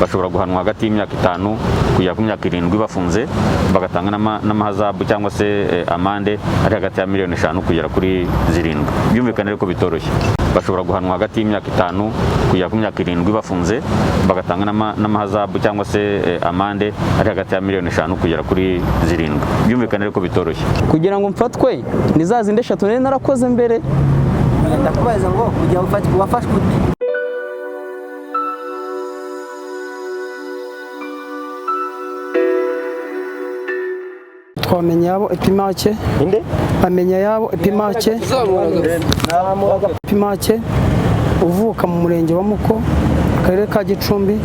Bashobora guhanwa hagati y'imyaka 5 kugera ku myaka 7 bafunze, bagatanga n'amahazabu cyangwa se amande ari hagati ya miliyoni 5 kugera kuri 7. Byumvikane rero ko bitoroshye. Bashobora guhanwa hagati y'imyaka 5 kugera ku myaka 7 bafunze, bagatanga n'amahazabu cyangwa se amande ari hagati ya miliyoni 5 kugera kuri 7. Byumvikane rero ko bitoroshye. Kugira ngo mfatwe ni za zindi 3 nari narakoze mbere. Ndakubaza ngo kugira ngo ufatwe wafashwe ute? Twamenya yabo Epimake. Inde? Bamenya yabo Epimake. Epimake uvuka mu murenge wa Muko, akarere ka Gicumbi,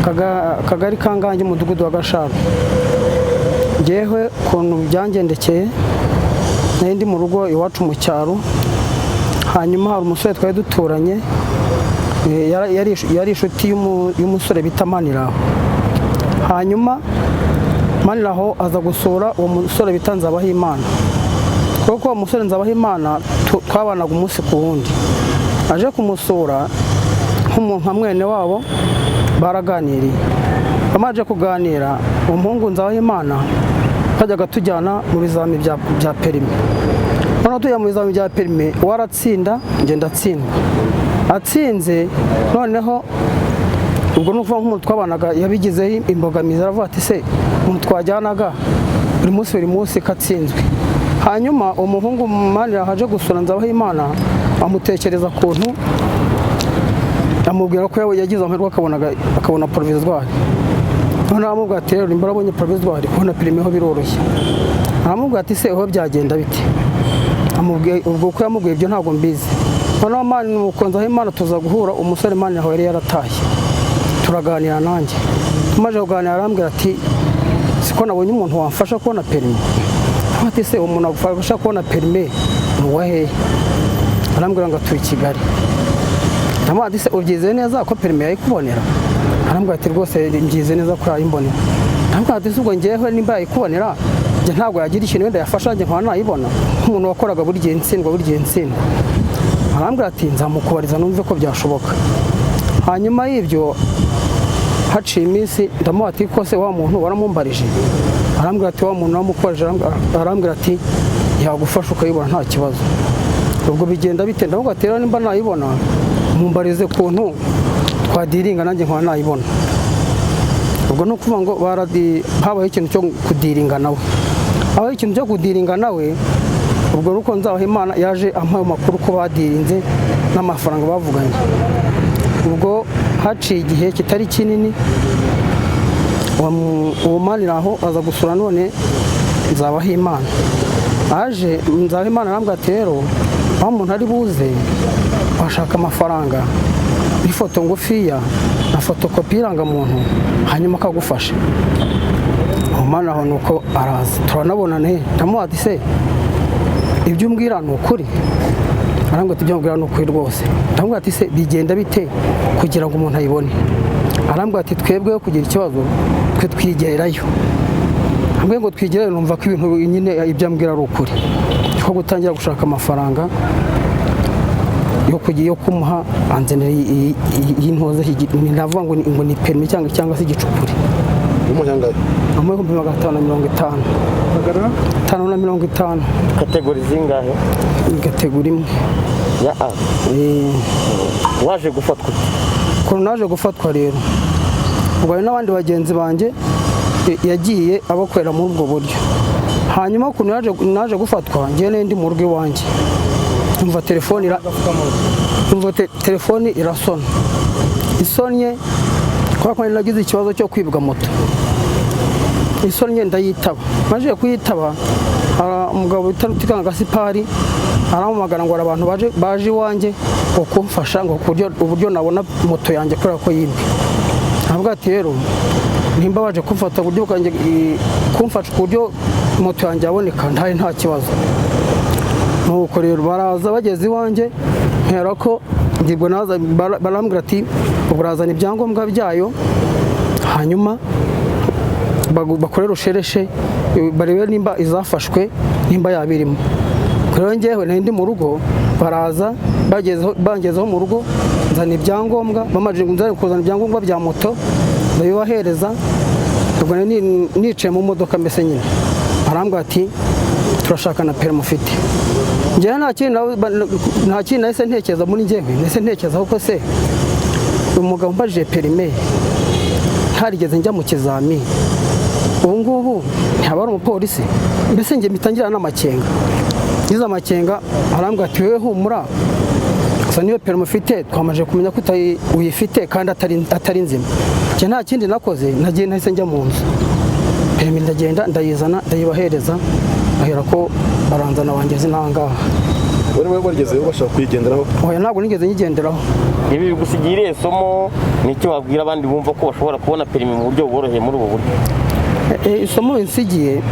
akagari ka Ngange, umudugudu wa Gasharu. Njyewe ukuntu byangendekeye, nari ndi mu rugo iwacu mu cyaro, hanyuma hari umusore twari duturanye, yari inshuti y'umusore bita Maniraho. Hanyuma Maniraho aza gusura uwo musore bita Nzabahimana, kuko uwo musore Nzabahimana twabanaga umunsi ku wundi. Aje kumusura nk'umuntu nka mwene wabo, baraganiriye. Bamaze kuganira, uwo muhungu Nzabahimana twajyaga tujyana mu bizami bya perime. Noneho tujya mu bizami bya perime, uwo aratsinda, njye ndatsindwa. Atsinze, noneho ubwo ni ukuvuga nk'umuntu twabanaga yabigizeho imbogamizi, aravuga ati se umuntu twajyanaga buri munsi buri munsi ko atsinzwe. Hanyuma umuhungu Maniraho aje gusura Nzabahimana, amutekereza ukuntu, amubwira ko yagize amahirwe akabona provisoire. Noneho aramubwira ati rero nimba urabonye provisoire, kubona perime ho biroroshye. Aramubwira ati se aho byagenda bite? Amubwiye ubwo ko yamubwiye ibyo ntabwo mbizi. Noneho nuko Nzabahimana tuza guhura, umusore Maniraho yari yaratashye, turaganira nanjye. Tumaze kuganira arambwira ati siko nabonye umuntu wamfasha kubona perime. Ati se umuntu agufasha kubona perime ni uwa hehe? Arambwira ngo atuye i Kigali. Ndamubaza ati se ubyizeye neza ko perime yayikubonera? Arambwira ati rwose mbyizeye neza ko yayimbonera. Ndamubwira ati se ubwo njyewe nimba yayikubonera, njye ntabwo yagira ikintu wenda yafasha njye nkaba nayibona, nk'umuntu wakoraga buri gihe ntsindwa buri gihe ntsindwa. Arambwira ati nzamukubariza numve ko byashoboka. Hanyuma y'ibyo haciye iminsi, ndamuha ati ko se wa muntu waramumbarije? Arambwira ati wa muntu waramukubarije, arambwira ati yagufasha ukayibona nta kibazo. Ubwo bigenda bite? Ndavuga ati rero nimba nayibona mumbarize ukuntu twadiringa nanjye nkaba nayibona. Ubwo ni ukuvuga ngo habayeho ikintu cyo kudiringa nawe. Habayeho ikintu cyo kudiringa nawe, ubwo nuko Nzabahimana yaje ampa ayo makuru ko badirinze n'amafaranga bavuganye. Ubwo haciye igihe kitari kinini, uwo Maniraho aza gusura none Nzabahimana. Aje Nzabahimana arambwira ati rero aho umuntu ari buze washaka amafaranga n'ifoto ngufiya na fotokopi y'irangamuntu, hanyuma akagufasha. Uwo Maniraho nuko araza turanabonana, ndamubaza ati se ibyo umbwira ni ukuri? Arambwira ati ibyo umbwira ni ukuri rwose. Ndamubwira ati se bigenda bite kugira ngo umuntu ayibone? Arambwira ati twebwe kugira ikibazo twe twigerayo. Ambwiye ngo twigerayo, numva ko ibintu nyine ibyo ambwira ari ukuri. Ko gutangira gushaka amafaranga yo kugira yo kumuha anzenera y'intoze, ndavuga ngo ni perimi cyangwa se igicupuri. Amuha 550,000. 550. Kategori zingahe? Kategori imwe. Ya A. Waje gufatwa? Ukuntu naje gufatwa rero, ubwo hari n'abandi bagenzi banjye yagiye abakorera muri ubwo buryo. Hanyuma ukuntu naje gufatwa, njyewe nari ndi mu rugo iwanjye, numva telefoni irasona. Isonnye kubera ko nari nagize ikibazo cyo kwibwa moto. Isonnye ndayitaba. Maze kuyitaba, umugabo witwa Rutikanga Gasipari arampamagara ngo hari abantu baje iwanjye ngo kumfasha ngo uburyo nabona moto yanjye kubera ko yibwe. Aravuga ati rero nimba baje kumfata uburyo bwanjye, kumfasha ku buryo moto yanjye yaboneka, ntari nta kibazo. Nuko rero baraza bageze iwanjye, mpera ko ngibwo naza, barambwira ati uburazana ibyangombwa byayo, hanyuma bakore rushereshe barebe nimba izafashwe nimba yabirimo. Rero njyewe nari ndi mu rugo, baraza bangezeho mu rugo, nzana ibyangombwa, bamaze kuzana ibyangombwa bya moto, Ndabibahereza. Ubwo nari nicaye mu modoka mbese nyine, arambwira ati turashaka na perimi ufite. Njyewe nta kintu nahise ntekereza muri njyewe, nahise ntekereza kuko se umugabo umbajije perime ntarigeze njya mu kizami, ubu ngubu ntiyaba ari umupolisi? Mbese njye mpita ngira n'amakenga. Ngize amakenga, arambwira ati wowe humura gusa, niyo perimi ufite twamaze kumenya ko uyifite kandi atari nzima. Njye nta kindi nakoze, nagiye nahise njya mu nzu, perimi ndagenda ndayizana, ndayibahereza, bahera ko baranzana bangeze n'ahangaha. Wari warigeze ubasha kuyigenderaho? Oya, ntabwo nigeze nyigenderaho. Ibi bigusigira irihe somo? Ni icyo wabwira abandi bumva ko bashobora kubona perimi mu buryo buboroheye muri ubu buryo? Isomo binsigiye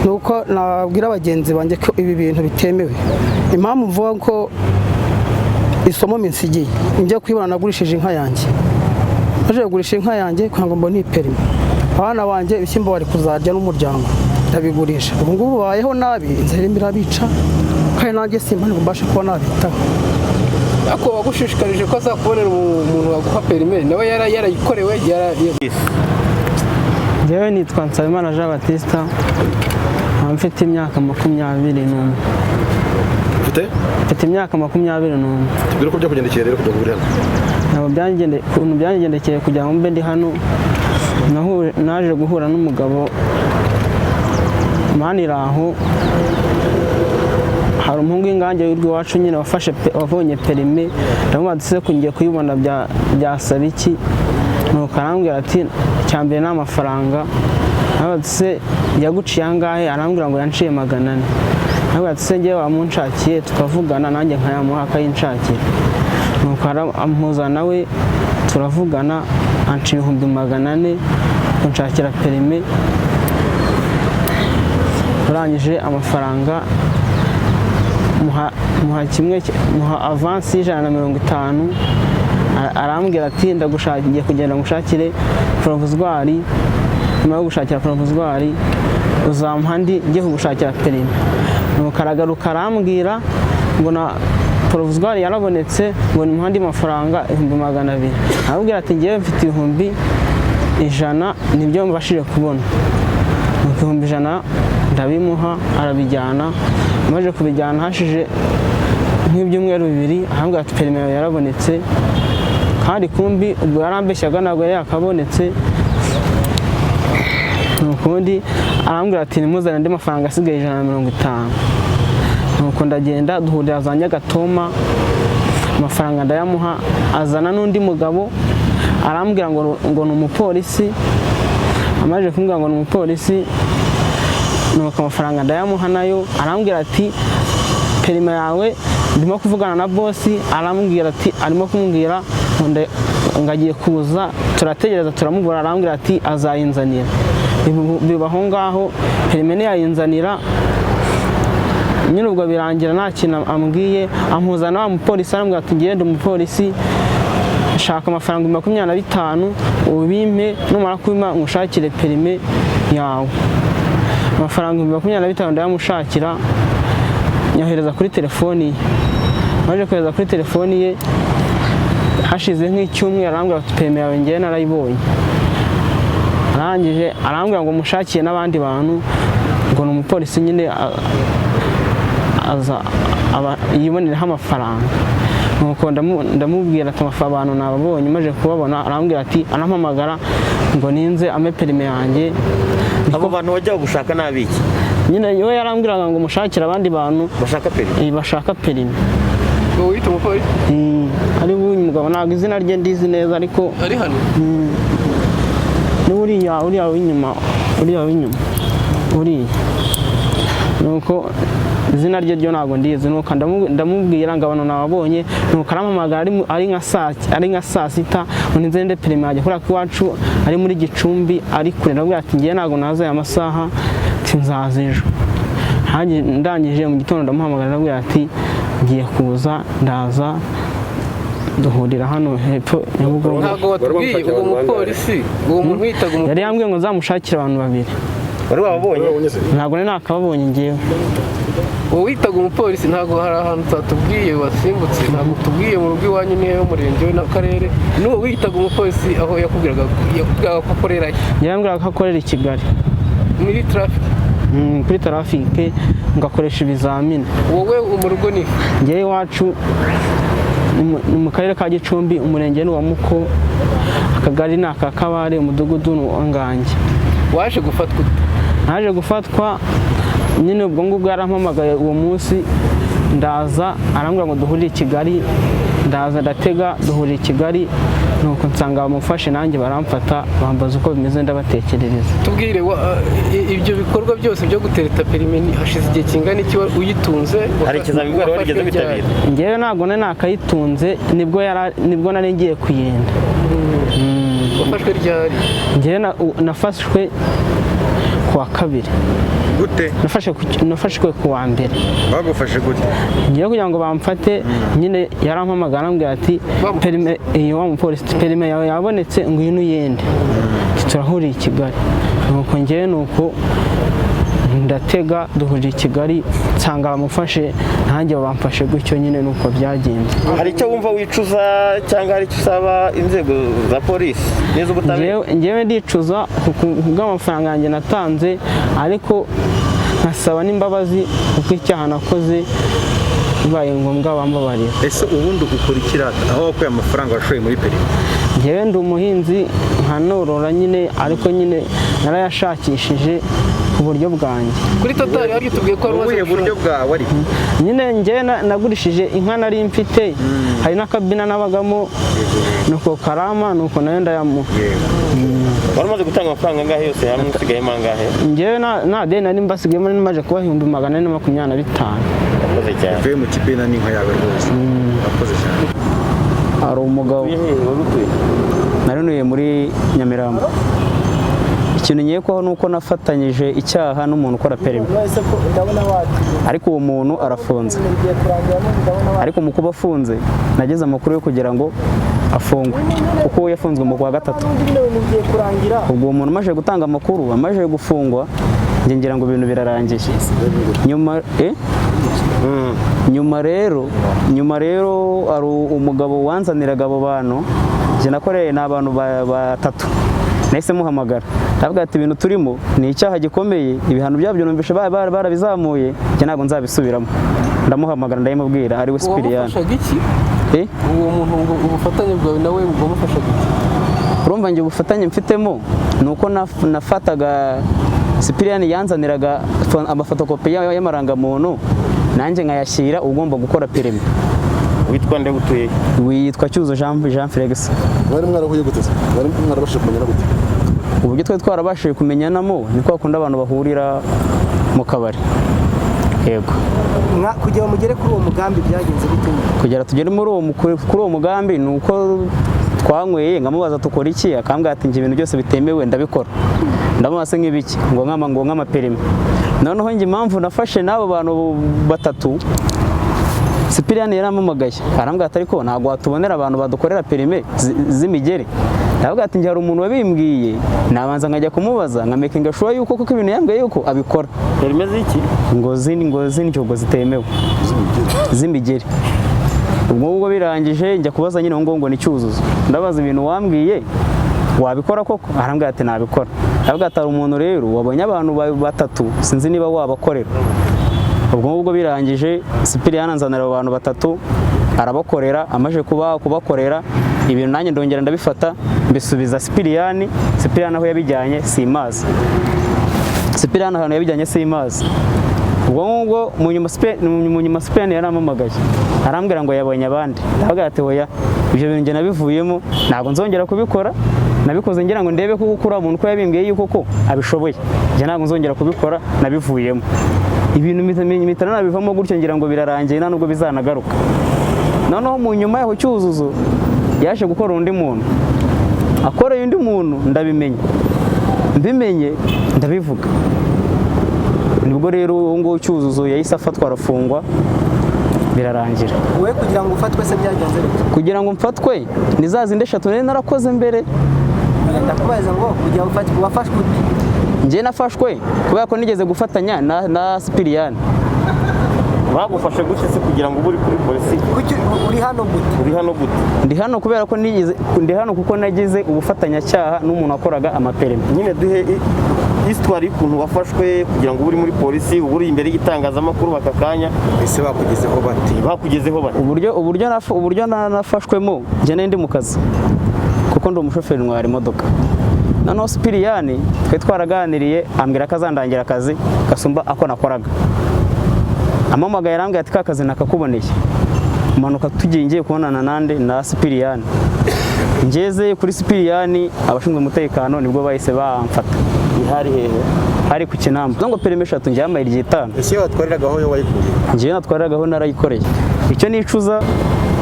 ni uko nabwira bagenzi banjye ko ibi bintu bitemewe. Impamvu mvuga ko isomo binsigiye, njya kuyibona nagurishije inka yanjye, maze kugurisha inka yanjye kugira ngo mbone iyi perimi. Abana banjye ibishyimbo bari kuzarya n'umuryango, ndabigurisha. Ubu ngubu babayeho nabi, inzara irimo irabica, kandi nanjye simba ngo mbashe kuba nabitaho. Ariko wagushishikarije ko azakubonera umuntu waguha perime, nawe yarayikorewe Njyewe nitwa Nsabimana Jean Baptiste, nkaba mfite imyaka 21. Ufite? Mfite imyaka 21. Tubwire uko byakugendekeye rero kujya kuri hano. Ntabwo ukuntu byangendekeye kugira ngo mbe ndi hano, naje guhura n'umugabo Maniraho. Hari umuhungu w'ingange w'iwacu nyine wabonye perime, ndamubaza se ko ngiye kuyibona byasaba iki? Nuko arambwira ati icya mbere ni amafaranga. Ndamubaza se yaguciye angahe? Arambwira ngo yanciye 400. Arambwira ati se njyewe wamunshakiye tukavugana nanjye nkayamuha akayinshakira. Nuko ampuza nawe turavugana, anca 400,000 kunshakira perime. Urangije amafaranga muha kimwe, muha avansi y'150. Arambwira ati ngiye kugenda ngushakire provisoire, nyuma yo gushakira provisoire uzampa andi njye kugushakira perime. Nuko aragaruka arambwira ngo na provisoire yarabonetse, ngo nimuhe andi mafaranga 200,000. Arambwira ati ngewe mfite 100,000 nibyo mbashije kubona. Nuko 100,000 ndabimuha, arabijyana. Amaze kubijyana hashije nk'ibyumweru 2, arambwira ati perime yawe yarabonetse. Kandi kumbi ubwo yarambeshyaga, ntabwo yari yakabonetse. Nukundi arambwira ati nimuzane andi mafaranga asigaye 150. Nuko ndagenda duhurira za Nyagatoma, amafaranga ndayamuha, azana n'undi mugabo arambwira ngo ni umupolisi. Amaze kumbwira ngo ni umupolisi, nuko amafaranga ndayamuha nayo, arambwira ati perime yawe ndimo kuvugana na bosi, arambwira ati arimo kumbwira ngo agiye kuza, turategereza turamubura, arambwira ati azayinzanira. Biba aho ngaho, perime ntiyayinzanira nyine. Ubwo birangira nta kintu ambwiye, ampuza na wa mupolisi, arambwira ati ngende umupolisi shaka amafaranga 25 ubimpe, numara kubimpa ngushakire perime yawe. Amafaranga 25,000 ndayamushakira, nyohereza kuri telefoni ye. Maze kohereza kuri telefoni ye, hashize nk'icyumweru arambwira ati perime yawe ngewe narayibonye. Arangije arambwira ngo mushakiye n'abandi bantu, ngo ni umupolisi nyine aza yibonereho amafaranga. Nuko ndamubwira ati abantu nababonye, maze kubabona arambwira ati arampamagara ngo ninze ame perime yanjye. Abo bantu wajya gushaka nabiki? Nyine we yarambwiraga ngo mushakire abandi bantu bashaka perime. Bashaka perime. Uwo wita umupolisi? Ari uyu mugabo ntabwo izina rye ndizi neza, ariko ari hano. Ni uriya w'inyuma, uriya w'inyuma, uriya. Nuko izina rye ryo ntabwo ndizi. Nuko ndamubwira ngo abantu nababonye. Nuko arampamagara ari nka saa sita ngo ninze nde perime yanjye, kubera ko iwacu ari muri Gicumbi ari kure. Ndamubwira ati ngewe ntabwo naza aya masaha, nzaza ejo. Ndangije mu gitondo ndamuhamagara, ndamubwira ati ngiye kuza, ndaza duhurira hano hepfo Nyabugogo. Ntabwo watubwiye uwo mupolisi, uwo muntu witaga umupolisi. Yari yambwiye ngo nzamushakire abantu babiri. Wari wababonye? Wabonye se? Ntabwo nari nakababonye ngewe. Wowe witaga umupolisi, ntabwo hari ahantu utatubwiye wasimbutse, ntabwo utubwiye mu rugo iwanyu niyo murenge we n'akarere. N'uwo witaga umupolisi, aho yakubwiraga ko akorera he? Yarambwiraga ko akorera i Kigali. Muri traffic? Kuri traffic, ngakoresha ibizamini. Wowe mu rugo ni? Ngewe iwacu ni mu karere ka Gicumbi, umurenge ni uwa Muko, akagari ni aka Kabare, umudugudu ni uwa Ngange. Waje gufatwa ute? Naje gufatwa nyine ubwo ngubwo yarampamagaye uwo munsi, ndaza, arambwira ngo duhurire i Kigali. Ndaza, ndatega, duhurira i Kigali, nuko nsanga bamufashe, nanjye baramfata, bambaza uko bimeze, ndabatekerereza. Tubwire, ibyo bikorwa byose byo gutereta perime hashize igihe kingana iki uyitunze? Hari ikizamini wari warigeze Wafashwe ryari? witabira? Ngewe ntabwo nari nakayitunze, nibwo nari ngiye kuyenda. Wafashwe ryari? Ngewe nafashwe ku wa kabiri. Gute? Nafashwe ku wa mbere. Bagufashe gute? Ngewe kugira ngo bamfate nyine, yarampamagara, arambwira ati Wa mupolisi. perime iyo, wa mupolisi, perime yawe yabonetse, ngwino uyende. Ati, turahuriye i Kigali. Nuko ngewe nuko ndatega, duhurira i Kigali, nsanga bamufashe, nanjye bamfashe gutyo nyine, nuko byagenze. Hari icyo wumva wicuza cyangwa hari icyo usaba inzego za polisi n'iz'ubutabera? Ngewe ndicuza ku bw'amafaranga yanjye natanze, ariko nkasaba n'imbabazi kuko icyaha nakoze, bibaye ngombwa bambabarira. Ese ubundi ukora ikirata aho wakuye amafaranga washoye muri perimi? Ngewe ndi umuhinzi, nkanorora nyine, ariko nyine narayashakishije ku buryo bwanjye. Kuri Total hari tubwiye ko wari umaze Ubuhe buryo bwawe ariko? Nyine ngewe nagurishije inka nari mfite, hari n'akabina nabagamo, nuko karama, nuko nayo ndayamuha. Yego. Wari umaze gutanga amafaranga angahe yose hamwe, usigayemo angahe? Ngewe nta deni nari mbasigayemo, nari maje kubaha 425,000. Urakoze cyane. Uvuye mu kibina n'inka yawe rwose, urakoze cyane. Hari umugabo. Utuye hehe? Wari utuye? Nari ntuye muri Nyamirambo. Ikintu nkekwaho ni uko nafatanyije icyaha n'umuntu ukora perimi, None ko ndabona watinze. ariko uwo muntu arafunze. Bigiye kurangira none ndabona watinze. Ariko mu kuba afunze, nageze amakuru yo kugira ngo afungwe, kuko we yafunzwe mu kwa gatatu. N'ubundi bino bintu bigiye kurangira. Ubwo uwo muntu umaze gutanga amakuru, amaze gufungwa, njye ngira ngo ibintu birarangiye. Nyuma nyuma rero hari umugabo wanzaniraga abo bantu njye nakoreye, ni abantu batatu. Nahise muhamagara, ndavuga ati ibintu turimo ni icyaha gikomeye, ibihano byabyo numvishe barabizamuye, njye ntabwo nzabisubiramo. Ndamuhamagara, ndabimubwira, ari we Sipiriyani. Wamufashaga iki? Eh? Uwo muntu ngo ubufatanye bwawe nawe wamufashaga iki? Urumva njye ubufatanye mfitemo ni uko nafataga Sipiriyani yanzaniraga amafotokopi y'amarangamuntu, nanjye nkayashyira ugomba gukora perimi. Witwa nde, utuye? Witwa Cyuzo Jean Felix. Mwari mwarahuye gute se? Mwari mwarabashije kumenyana gute? Uburyo twari twarabashije kumenyanamo ni kwa kundi abantu bahurira mu kabari, yego. Kugira ngo mugere kuri uwo mugambi byagenze bite? Kugira tugere muri uwo kuri uwo mugambi ni uko twanyweye, nkamubaza tukora iki, akambwira ati njye ibintu byose bitemewe ndabikora. Ndamubaza se nk'ibiki? Ngo nk'amaperimi. Noneho njye impamvu nafashe n'abo bantu batatu, Sipiriyani yarampamagaye, arambwira ati ariko ntabwo watubonera abantu badukorera perime z'imigeri? Ndavuga ati njye hari umuntu wabimbwiye, nabanza nkajya kumubaza nkamekinga sure yuko kuko ibintu yambwiye yuko abikora. Perime z'iki? Ngo z'indyogo zitemewe z'imigeri. Ubwo ngubwo birangije, njya kubaza nyine ngo ni Cyuzuzo, ndabaza ibintu wambwiye wabikora koko? Arambwira ati nabikora. Aravuga ati hari umuntu rero wabonye abantu batatu, sinzi niba wabakorera. Ubwo ngubwo birangije, Sipiriyani anzanira abo bantu batatu, arabakorera. Amaze kubakorera ibintu, nanjye ndongera ndabifata, mbisubiza Sipiriyani. Sipiriyani aho yabijyanye simazi. Sipiriyani ahantu yabijyanye simazi. Ubwo ngubwo mu nyuma Sipiriyani yarampamagaye, arambwira ngo yabonye abandi. Ndavuga ati hoya, ibyo bintu njye nabivuyemo, ntabwo nzongera kubikora. Nabikoze ngira ngo ndebe ko uriya muntu uko yabimbwiye yuko ko abishoboye, njye ntabwo nzongera kubikora, nabivuyemo. Ibintu mpita nabivamo gutyo, ngira ngo birarangiye, nta nubwo bizanagaruka. Noneho mu nyuma yaho Cyuzuzo yaje gukora undi muntu, akoreye undi muntu, ndabimenya, mbimenye ndabivuga. Nibwo rero uwo nguwo Cyuzuzo yahise afatwa, arafungwa, birarangira. Wowe kugira ngo ufatwe se byagenze bite? Kugira ngo mfatwe ni za zindi eshatu nari narakoze mbere. Ndakubaza ngo kugira ngo ufatwe wafashwe ute? Njye nafashwe kubera ko nigeze gufatanya na Sipiriyani. Bagufashe gute se kugira ngo ube uri kuri polisi? Kuki uri hano gute? Uri hano gute? Ndi hano kubera ko nigeze, ndi hano kuko nagize ubufatanyacyaha n'umuntu wakoraga amaperime. Nyine duhe histoire y'ukuntu wafashwe kugira ngo ube uri muri polisi, uba uri imbere y'itangazamakuru aka kanya. Ese bakugezeho bate? Bakugezeho bate? Uburyo nafashwemo, njye nari ndi mu kazi kuko ndi umushoferi, ntwara imodoka. Noneho Sipiriyani twari twaraganiriye, ambwira ko azandangira akazi gasumba ako nakoraga. Ampamagaye arambwira ati: "Ka kazi nakakuboneye." Manuka tugiye, ngiye kubonana nande? Na Sipiriyani. Ngeze kuri Sipiriyani, abashinzwe umutekano nibwo bahise bamfata. Hari hehe? Hari ku Kinamba. Ngo perime eshatu, njye yambaye iry'itanu. Ese iyo watwariragaho yo wayikuye? Njyewe natwaragaho narayikoreye. Icyo nicuza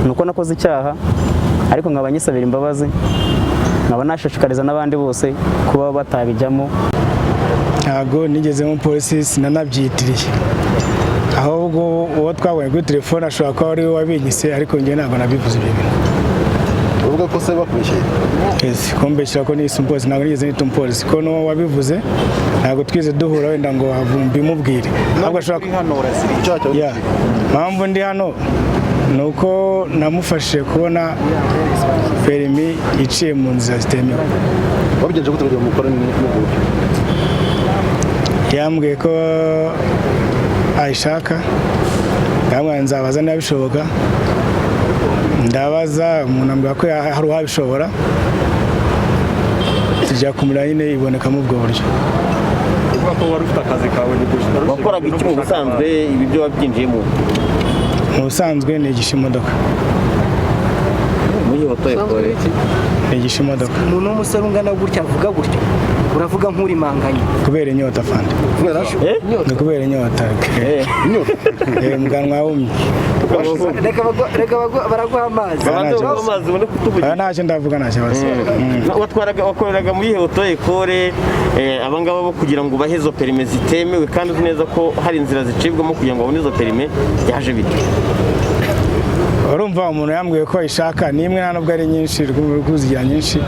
ni uko nakoze icyaha, ariko nkaba nyisabira imbabazi, nkaba nashishikariza n'abandi bose kuba batabijyamo. Ntabwo nigeze umupolisi, sinanabyitiriye. Ahubwo uwo twabonye kuri telefone ashobora kuba ari we wabinyise, ariko njye ntabwo nabivuze ibyo bintu. Uvuga ko se bakubeshyeye? Yes, kumbeshyira ko nise umupolisi, ntabwo nigeze nita umupolisi, ko n'uwo wabivuze ntabwo twize duhura wenda ngo mbimubwire. Ahubwo ashobora Uri hano urazira Icyaha cyawe? Yeah. Mpamvu ndi hano ni uko namufashije kubona perimi iciye mu nzira zitemewe. Wabigenje gute kugira ngo mukorane n'ubwo buryo? Yambwiye ko ayishaka, yambwiye nzabaza niba bishoboka. Ndabaza umuntu, ambwira ko hari uwabishobora, tujya kumureba nyine, ibonekamo ubwo buryo. Uvuga ko wari ufite akazi kawe. Wakoraga iki mu busanzwe ibi byo wabyinjiyemo? Mu busanzwe nigisha imodoka. Muri auto école? Nigisha imodoka. Umuntu w'umusore ungana gutya avuga gutya, uravuga nk'urimanganye. Kubera inyota, fande. Ni kubera inyota. Muganwa wumye. Reka baraguha amazi. Babanze baguhe amazi ubone kutuvugira. Aya ntacyo ndavuga, nta kibazo. Watwaraga, wakoreraga muri auto école, abangaba bo kugira ngo ubahe izo perime zitemewe kandi uzi neza ko hari inzira zicibwamo kugira ngo babone izo perime, byaje bite? Urumva, umuntu yambwiye ko ayishaka, ni imwe, nta nubwo ari nyinshi, kuzigira nyinshi,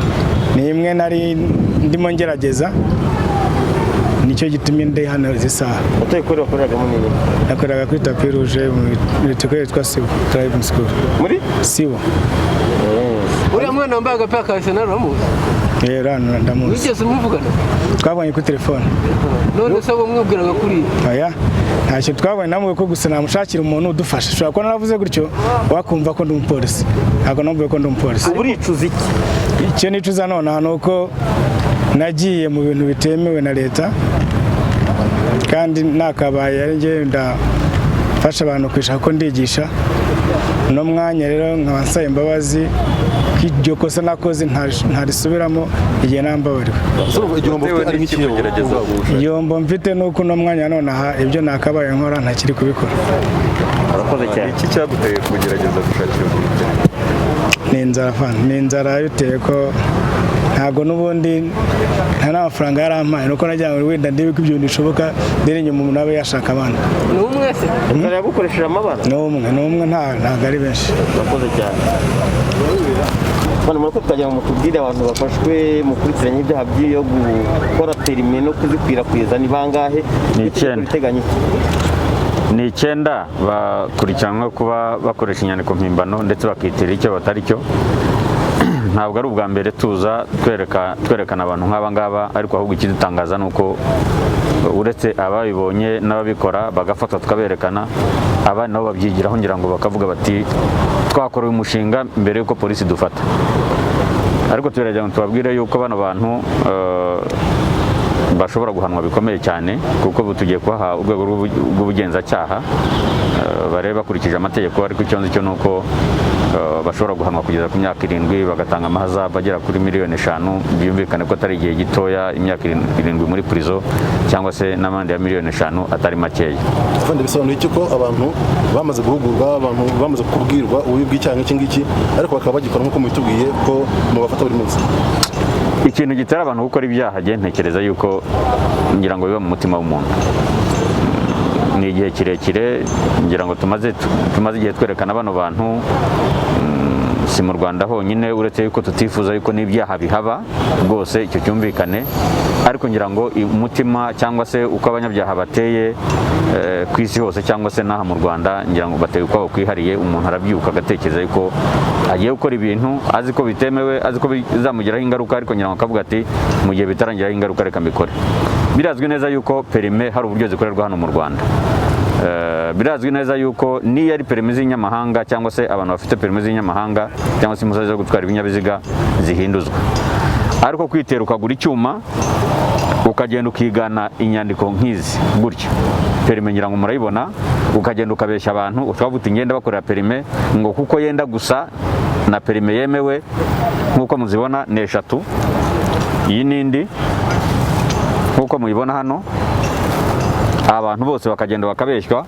ni imwe nari ndimo ngerageza, nicyo gitumye ndi hano izi saha. Auto école wakoreragamo nini? Nakoreraga kuri tapis rouge mu ikigo yitwa Sibo Driving School. Muri Sibo. Uriya mwana wambaye agapira ka Arsenal uramuzi? Rero hano ndamuzi. Wigeze umuvugana? Twabonye kuri telefone. None se abo mwibwiraga kuri Oya, ntacyo twabonye. Namubwiye ko gusa namushakira umuntu udufasha. Ushobora kuba naravuze gutyo wakumva ko ndi umupolisi, ntabwo namubwiye ko ndi umupolisi. Ubu uricuza iki? Icyo nicuza nonaha ni uko nagiye mu bintu bitemewe na leta, kandi nakabaye ari njye ndafasha abantu kwishaka ko ndigisha. Uno mwanya rero nkaba nsaba imbabazi ko iryo kosa nakoze ntarisubiramo igihe nambabariwe. Igihombo ufite ari nk'ikihe? Igihombo mfite ni uko uno mwanya nonaha ibyo nakabaye nkora ntakiri kubikora. Urakoze cyane. Iki cyaguteye kugerageza gushakira urubyiruko? Ni inzara fana, ni inzara bitewe ko ntabwo n'ubundi nta n'amafaranga yarampaye, nuko nagira ngo wenda ndebe ko ibyo bintu bishoboka, ndere inyuma umuntu abe yashaka abana. Ni umwe se? Inzara yagukoresheje amabara. Ni umwe, ni umwe, ntabwo ari benshi. Urakoze cyane. Bano murako twagira ngo mutubwire abantu bafashwe mukurikiranye ibyaha by'iyo gukora perime no kuzikwirakwiza ni bangahe? Ni icyenda. Riteganya iki? Ni icyenda bakurikiranwe kuba bakoresha inyandiko mpimbano ndetse bakitirira icyo batari cyo. Ntabwo ari ubwa mbere tuza twerekana abantu nk'aba ngaba, ariko ahubwo ikidutangaza ni uko uretse ababibonye n'ababikora bagafatwa tukaberekana, abandi nabo babyigiraho, ngira ngo bakavuga bati: "Twakora uyu mushinga mbere y'uko polisi dufata." Ariko turagira ngo tubabwire yuko bano bantu bashobora guhanwa bikomeye cyane, kuko ubu tugiye kubaha urwego rw'ubugenzacyaha barebe bakurikije amategeko. Ariko icyo nzi cyo ni uko bashobora guhanwa kugeza ku myaka 7, bagatanga amahazabu agera kuri miliyoni 5. Byumvikane ko atari igihe gitoya, imyaka 7 muri prison cyangwa se n'amande ya miliyoni 5 atari makeya. Afande, bisobanuye iki ko abantu bamaze guhugurwa, abantu bamaze kubwirwa ububi bw'icyaha nk'iki ngiki, ariko bakaba bagikora nk'uko mubitubwiye ko mubafata buri munsi? Ikintu gitera abantu gukora ibyaha, njye ntekereza yuko ngira ngo biba mu mutima w'umuntu. Ni igihe kirekire ngira ngo tumaze igihe twerekana bano bantu. Si mu Rwanda honyine, uretse yuko tutifuza yuko n'ibyaha bihaba rwose, icyo cyumvikane. Ariko ngira ngo umutima cyangwa se uko abanyabyaha bateye ku isi hose cyangwa se n'aha mu Rwanda, ngira ngo bateye ukwabo kwihariye. Umuntu arabyuka agatekereza yuko agiye gukora ibintu azi ko bitemewe, azi ko bizamugiraho ingaruka, ariko ngira ngo akavuga ati mu gihe bitarangiraho ingaruka reka mbikore. Birazwi neza yuko perime hari uburyo zikorerwa hano mu Rwanda. Birazwi neza yuko niyo ari perimi z'inyamahanga cyangwa se abantu bafite perimi z'inyamahanga cyangwa se impushya zo gutwara ibinyabiziga zihinduzwa, ariko kwitera ukagura icyuma ukagenda ukigana inyandiko nk'izi gutya, perime ngira ngo murayibona, ukagenda ukabeshya abantu ukavuga uti ngenda bakorera perime, ngo kuko yenda gusa na perime yemewe. Nk'uko muzibona ni eshatu, iyi n'indi nk'uko muyibona hano. Abantu bose bakagenda bakabeshywa,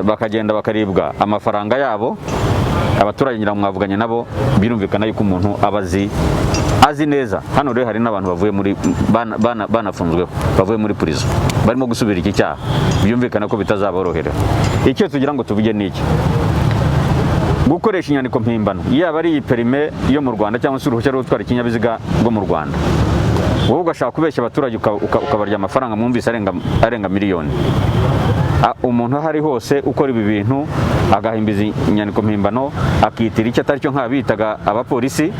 bakagenda bakaribwa amafaranga yabo. Abaturage ngira ngo mwavuganye nabo, birumvikana yuko umuntu aba azi neza. Hano rero hari n'abantu bavuye muri banafunzweho, bavuye muri prison barimo gusubira iki cyaha, byumvikana ko bitazaborohera. Icyo tugira ngo tuvuge ni iki: gukoresha inyandiko mpimbano, yaba ari iyi perime yo mu Rwanda cyangwa se uruhushya rwo gutwara ikinyabiziga rwo mu Rwanda, wowe ugashaka kubeshya abaturage ukabarya amafaranga mwumvise arenga miliyoni. Umuntu aho ari hose ukora ibi bintu, agahimbiza inyandiko mpimbano, akitira icyo atari cyo nk'abitaga abapolisi,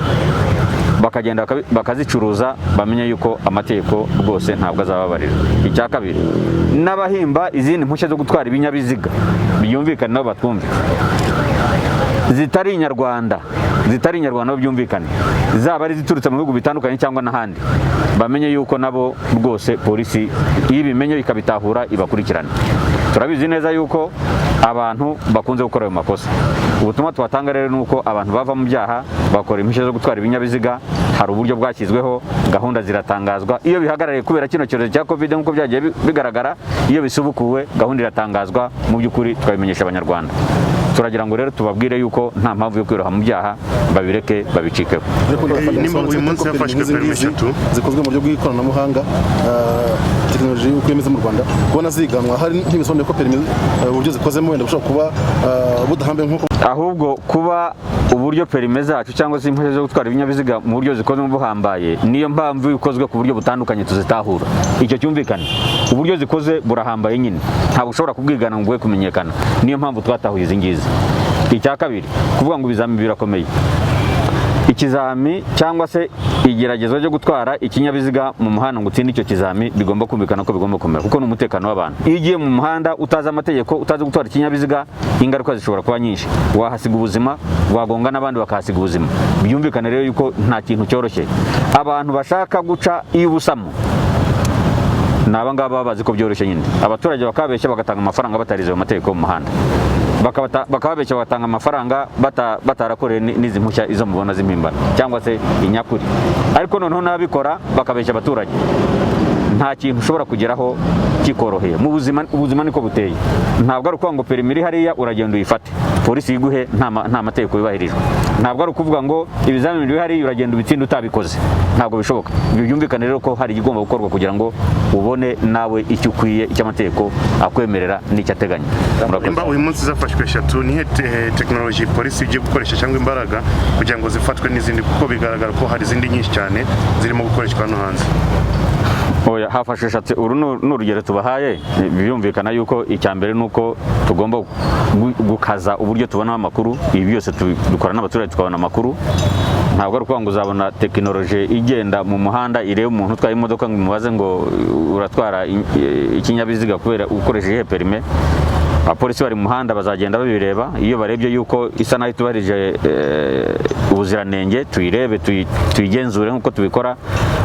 bakagenda bakazicuruza, bamenye yuko amategeko rwose ntabwo azababarira. Icya kabiri, n'abahimba izindi mpushya zo gutwara ibinyabiziga, byumvikane nabo batwumve, zitari inyarwanda, zitari inyarwanda byumvikane, zaba ari ziturutse mu bihugu bitandukanye cyangwa n'ahandi, bamenye yuko nabo rwose polisi iyo ibimenye ikabitahura ibakurikirana. Turabizi neza yuko abantu bakunze gukora ayo makosa. Ubutumwa tubatanga rero ni uko abantu bava mu byaha bakora impushya zo gutwara ibinyabiziga. Hari uburyo bwashyizweho, gahunda ziratangazwa. Iyo bihagarariye kubera kino cyorezo cya Covid nk'uko byagiye bigaragara, iyo bisubukuwe gahunda iratangazwa, mu by'ukuri tukabimenyesha Abanyarwanda. Turagira ngo rero tubabwire yuko nta mpamvu yo kwiroha mu byaha, babireke, babicikeho. Ariko Nimba uyu munsi hafashwe perimi eshatu zikozwe mu buryo bw'ikoranabuhanga, tekinoloji uko imeze mu Rwanda, kubona ziganwa hari ntibisobanuye ko perimi uburyo zikozemo wenda bushobora kuba budahambaye nk'uko Ahubwo kuba uburyo perime zacu cyangwa se impushya zo gutwara ibinyabiziga mu buryo zikozwe buhambaye, niyo mpamvu ikozwe ku buryo butandukanye tuzitahura. Icyo cyumvikane, uburyo zikoze burahambaye nyine, ntabwo ushobora kubwigana ngo bwe kumenyekana, niyo mpamvu twatahuye izi ngizi. Icya kabiri, kuvuga ngo ibizami birakomeye, ikizami cyangwa se igeragezwa ryo gutwara ikinyabiziga mu muhanda ngo utsinde icyo kizami, bigomba kumvikana ko bigomba kumera, kuko ni umutekano w'abantu. Iyo ugiye mu muhanda utazi amategeko, utazi gutwara ikinyabiziga, ingaruka zishobora kuba nyinshi, wahasiga ubuzima, wagonga n'abandi bakahasiga ubuzima. Byumvikane rero yuko nta kintu cyoroshye. Abantu bashaka guca iy'ubusamo ni aba ngaba baba bazi ko byoroshye nyine, abaturage bakabeshya bagatanga amafaranga batarize ayo mategeko yo mu muhanda, bakababeshya bagatanga amafaranga batarakoreye n'izi mpushya izo mubona z'impimbano cyangwa se inyakuri. Ariko noneho n'ababikora bakabeshya abaturage. Nta kintu ushobora kugeraho kikoroheye mu buzima, ubuzima niko buteye. Ntabwo ari ukuvuga ngo perimi iri hariya uragenda uyifate polisi yiguhe nta mategeko yubahirijwe. Ntabwo ari ukuvuga ngo ibizamini biri hariya uragenda ubitsinde utabikoze, ntabwo bishoboka. Ibyo byumvikane rero ko hari igomba gukorwa kugira ngo ubone nawe icyo ukwiye, icyo amategeko akwemerera n'icyo ateganya. Murakoze. Nimba uyu munsi zafashwe eshatu, nihe tekinoloji polisi igiye gukoresha cyangwa imbaraga kugira ngo zifatwe n'izindi, kuko bigaragara ko hari izindi nyinshi cyane zirimo gukoreshwa hano hanze? Oya, hafashwe eshatu, uru ni urugero tubahaye. Birumvikana yuko icya mbere ni uko tugomba gukaza uburyo tubonamo amakuru. Ibi byose dukora n'abaturage tukabona amakuru. Ntabwo ari ukuvuga ngo uzabona tekinoloji igenda mu muhanda ireba umuntu utwaye imodoka ngo imubaze ngo uratwara ikinyabiziga kubera ukoresheje iyihe perime. Abapolisi bari mu muhanda bazagenda babireba, iyo barebye yuko isa naho itubahirije ubuziranenge, tuyirebe, tuyigenzure nk'uko tubikora.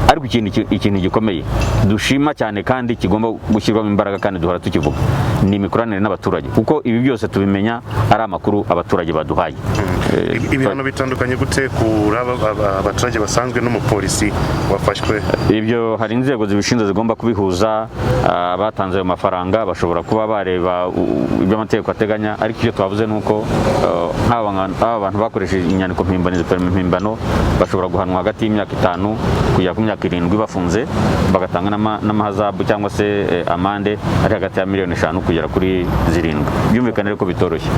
Ariko ikintu gikomeye dushima cyane kandi kigomba gushyirwamo imbaraga kandi duhora tukivuga ni imikoranire n'abaturage, kuko ibi byose tubimenya ari amakuru abaturage baduhaye. Ibihano bitandukanye gute kuri abaturage basanzwe n'umupolisi wafashwe? Ibyo hari inzego zibishinzwe zigomba kubihuza. Abatanze ayo mafaranga bashobora kuba bareba ibyo amategeko ateganya, ariko icyo twavuze ni uko nk'aba bantu bakoresheje inyandiko mpimbano, izo perimi mpimbano, bashobora guhanwa hagati y'imyaka 5 kugera ku myaka 7 bafunze, bagatanga n'amahazabu cyangwa se amande ari hagati ya miliyoni 5 kugera kuri 7. Byumvikane rero ko bitoroshye.